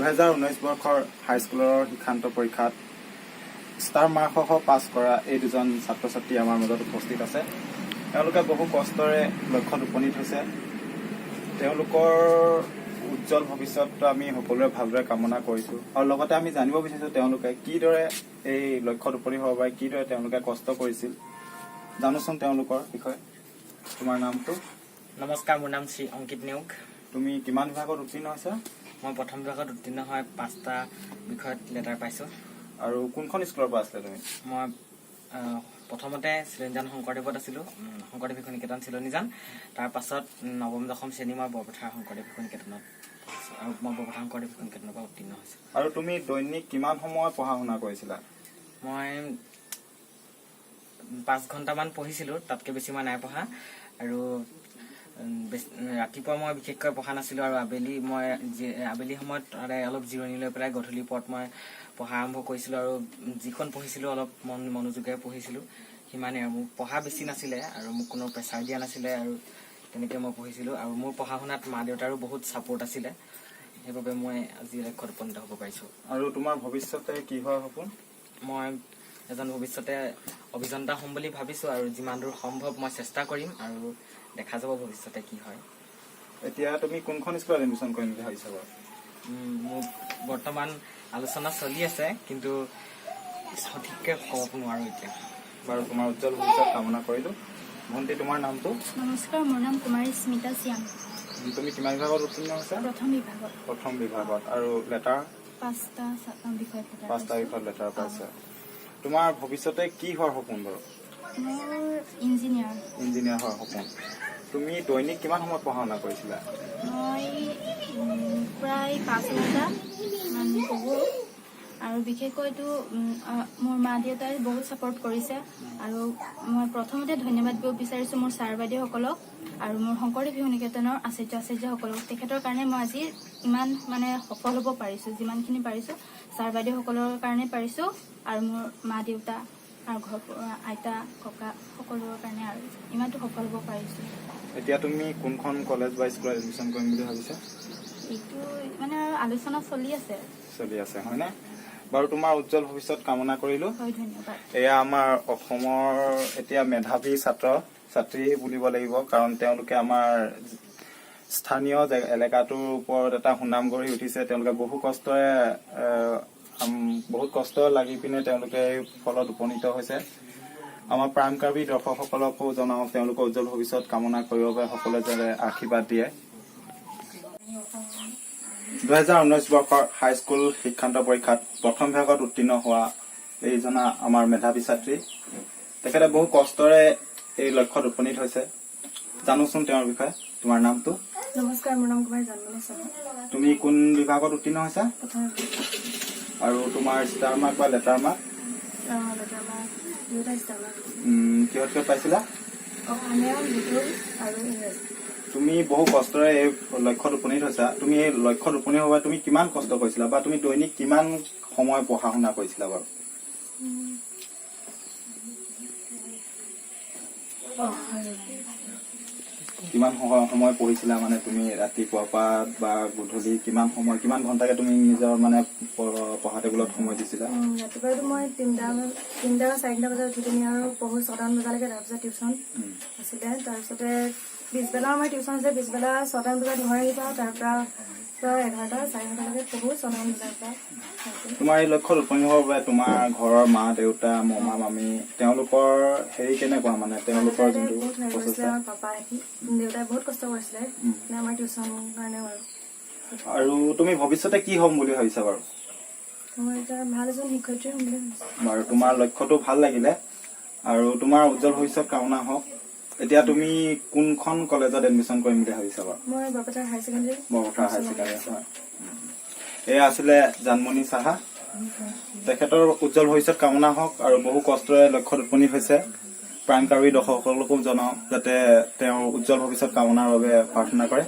2019 বৰ্ষৰ হাইস্কুলৰ শিক্ষান্ত পৰীক্ষাত ষ্টাৰ মাৰ্কসহ পাছ কৰা এই দুজন ছাত্ৰ ছাত্ৰী আমাৰ মাজত উপস্থিত আছে। তেওঁলোকে বহু কষ্টৰে লক্ষ্যত উপনীত হৈছে। তেওঁলোকৰ উজ্জ্বল ভৱিষ্যতটো আমি সকলোৱে ভালদৰে কামনা কৰিছোঁ আৰু লগতে আমি জানিব বিচাৰিছোঁ, তেওঁলোকে কিদৰে এই লক্ষ্যত উপনীত হ'ব পাৰে, কিদৰে তেওঁলোকে কষ্ট কৰিছিল। জানোচোন তেওঁলোকৰ বিষয়ে। তোমাৰ নামটো? নমস্কাৰ, মোৰ নাম শ্ৰী অংকিত নেওগ। তুমি কিমান বিভাগত উত্তীৰ্ণ হৈছা? মই প্ৰথম বিভাগত উত্তীৰ্ণ হৈ পাঁচটা বিষয়ত লেটাৰ পাইছোঁ। আৰু কোনখন স্কুলৰ পৰা আছিলে তুমি? মই প্ৰথমতে চিলনীজান শংকৰদেৱত আছিলোঁ, শংকৰদেৱ শিশু নিকেতন, চিলনীজান। তাৰ পাছত নৱম দশম শ্ৰেণী মই বৰপথাৰ শংকৰদেৱ শিশু নিকেতনত পঢ়িছোঁ আৰু মই বৰপথাৰ শংকৰদেৱ শিশু নিকেতনৰ পৰা উত্তীৰ্ণ হৈছোঁ। আৰু তুমি দৈনিক কিমান সময় পঢ়া শুনা কৰিছিলা? মই 5 ঘণ্টামান পঢ়িছিলোঁ, তাতকৈ বেছি মই নাই পঢ়া। আৰু ৰাতিপুৱা মই বিশেষকৈ পঢ়া নাছিলোঁ আৰু আবেলি মই আবেলি সময়ত সদায় অলপ জিৰণি লৈ পেলাই গধূলি পৰত মই পঢ়া আৰম্ভ কৰিছিলোঁ আৰু যিখন পঢ়িছিলোঁ অলপ মনোযোগেৰে পঢ়িছিলোঁ, সিমানেই। আৰু মোক পঢ়া বেছি নাছিলে আৰু মোক কোনো প্ৰেছাৰ দিয়া নাছিলে আৰু তেনেকৈ মই পঢ়িছিলোঁ। আৰু মোৰ পঢ়া শুনাত মা দেউতাৰো বহুত ছাপৰ্ট আছিলে, সেইবাবে মই আজি লক্ষ্যত উপনীত হ'ব পাৰিছোঁ। আৰু তোমাৰ ভৱিষ্যতে কি হোৱাৰ সপোন? মই এজন ভৱিষ্যতে অভিযন্তা হ'ম বুলি ভাবিছোঁ আৰু যিমান দূৰ সম্ভৱ মই চেষ্টা কৰিম আৰু দেখা যাব ভৱিষ্যতে কি হয়। এতিয়া তুমি কোনখন স্কুলত এডমিশ্যন কৰিম বুলি ভাবিছা বাৰু? মোৰ বৰ্তমান আলোচনা চলি আছে, কিন্তু সঠিককৈ ক'ব নোৱাৰোঁ এতিয়া। বাৰু, তোমাৰ উজ্জ্বল ভৱিষ্যত কামনা কৰিলো। ভণ্টি, তোমাৰ নামটো? নমস্কাৰ, মোৰ নাম কুমাৰী স্মিতা চিয়াম। তুমি কিমান বিভাগত উত্তীৰ্ণ হৈছা? প্ৰথম বিভাগত। প্ৰথম বিভাগত। আৰু লেটাৰ? পাঁচটা বিষয়ত লেটাৰ পাঁচটা পাইছোঁ। বিষয়ত লেটাৰ পাইছা। তোমাৰ ভৱিষ্যতে কি হোৱাৰ সপোন বাৰু? মোৰ ইঞ্জিনিয়াৰ। ইঞ্জিনিয়াৰ হোৱাৰ সপোন। তুমি দৈনিক কিমান সময় পঢ়া শুনা কৰিছিলা? মই প্ৰায় 5 ঘণ্টা মান পঢ়োঁ আৰু বিশেষকৈতো মোৰ মা দেউতাই বহুত ছাপৰ্ট কৰিছে। আৰু মই প্ৰথমতে ধন্যবাদ দিব বিচাৰিছোঁ মোৰ ছাৰ বাইদেউসকলক আৰু মোৰ শংকৰদেৱ শিশু নিকেতনৰ আচাৰ্য আচাৰ্যসকলক। তেখেতৰ কাৰণে মই আজি ইমান মানে সফল হ'ব পাৰিছোঁ। যিমানখিনি পাৰিছোঁ, ছাৰ বাইদেউসকলৰ কাৰণে পাৰিছোঁ আৰু মোৰ মা দেউতা আৰু ঘৰ আইতা ককা সকলোৰে কাৰণে আৰু ইমানটো সফল হ'ব পাৰিছোঁ। এতিয়া তুমি কোনখন কলেজ বা স্কুলত এডমিশ্যন কৰিম বুলি ভাবিছা? এইটো মানে আলোচনা চলি আছে। চলি আছে, হয়নে? বাৰু, তোমাৰ উজ্জ্বল ভৱিষ্যত কামনা কৰিলো। হয়, ধন্যবাদ। এয়া আমাৰ অসমৰ এতিয়া মেধাৱী ছাত্ৰ ছাত্ৰী বুলিব লাগিব, কাৰণ তেওঁলোকে আমাৰ স্থানীয় এলেকাটোৰ ওপৰত এটা সুনাম গঢ়ি উঠিছে। তেওঁলোকে বহু কষ্টৰে বহুত কষ্ট লাগি পিনে তেওঁলোকে এই ফলত উপনীত হৈছে। আমাৰ প্ৰাইম কাৰ্বি দৰ্শকসকলকো জনাওঁ, তেওঁলোকৰ উজ্জ্বল ভৱিষ্যত কামনা কৰিব বাবে সকলোৱে যাতে আশীৰ্বাদ দিয়ে। 2019 বৰ্ষৰ হাইস্কুল শিক্ষান্ত পৰীক্ষাত প্ৰথম বিভাগত উত্তীৰ্ণ হোৱা এইজনা আমাৰ মেধাৱী ছাত্ৰী। তেখেতে বহু কষ্টৰে এই লক্ষ্যত উপনীত হৈছে। জানোচোন তেওঁৰ বিষয়ে। তোমাৰ নামটো? নমস্কাৰ, মোৰ নাম কুমাৰী জানমণি শৰ্মা। তুমি কোন বিভাগত উত্তীৰ্ণ হৈছা? প্ৰথম। আৰু তোমাৰ ষ্টাৰ মাৰ্ক বা লেটাৰ মাৰ্ক? লেটাৰ মাৰ্ক, দুয়োটা ষ্টাৰ মাৰ্ক। কিহত কিহত পাইছিলা? অসমীয়া, ভূগোল আৰু ইংৰাজী। তুমি বহু কষ্টৰে এই লক্ষ্যত উপনীত হৈছা। তুমি এই লক্ষ্যত উপনীত হ'ব তুমি কিমান কষ্ট কৰিছিলা বা তুমি দৈনিক কিমান সময় পঢ়া শুনা কৰিছিলা বাৰু? কিমান সময় পঢ়িছিলা? মানে তুমি ৰাতিপুৱাৰ পৰা বা গধূলি কিমান সময়, কিমান ঘণ্টাকে তুমি নিজৰ মানে পঢ়া টেবুলত সময় দিছিলা? ৰাতিপুৱাতো মই 3টা বা 3:30 বজাত উঠি পিনি আৰু পঢ়ো 6টামান বজালৈকে। তাৰপিছত টিউচন আছিলে। তাৰপিছতে পিছবেলা আমাৰ টিউচন আছে। পিছবেলা 6টামান বজাত ঘৰ আহি পাওঁ। তাৰ পৰা প্ৰায় 11টা 11:30লৈকে পঢ়ো, 6টামান বজাৰ পৰা। তোমাৰ এই লক্ষ্যত উপনীত হ'বৰ বাবে তোমাৰ ঘৰৰ মা দেউতা, মমা মামী, তেওঁলোকৰ হেৰি কেনেকুৱা, মানে তেওঁলোকৰ দেউতাই যোনটো বহুত হেল্প কৰিছিলে। প্ৰচেষ্টা? আমাৰ পাপা, দেউতাই বহুত কষ্ট কৰিছিলে মানে আমাৰ টিউচন কাৰণে বাৰু। আৰু তুমি ভৱিষ্যতে কি হ'ম বুলি ভাবিছা বাৰু? মই এতিয়া ভাল এজন শিক্ষয়িত্ৰী হ'ম বুলি ভাবিছো। বাৰু, তোমাৰ লক্ষ্যটো ভাল লাগিলে আৰু তোমাৰ উজ্জ্বল ভৱিষ্যত কামনা হওক। এতিয়া তুমি কোনখন কলেজত এডমিশ্যন কৰিম বুলি ভাবিছা বাৰু? মই Borpathar higher secondary. Borpathar higher secondary, হয়। এয়া আছিলে জানমণি সাহা। তেখেতৰ উজ্জ্বল ভৱিষ্যত কামনা হওক আৰু বহু কষ্টৰে লক্ষ্যত উপনীত হৈছে। প্ৰাইম কাৰ্বি দৰ্শকসকলকো জনাওঁ যাতে তেওঁৰ উজ্জ্বল ভৱিষ্যত কামনাৰ বাবে প্ৰাৰ্থনা কৰে।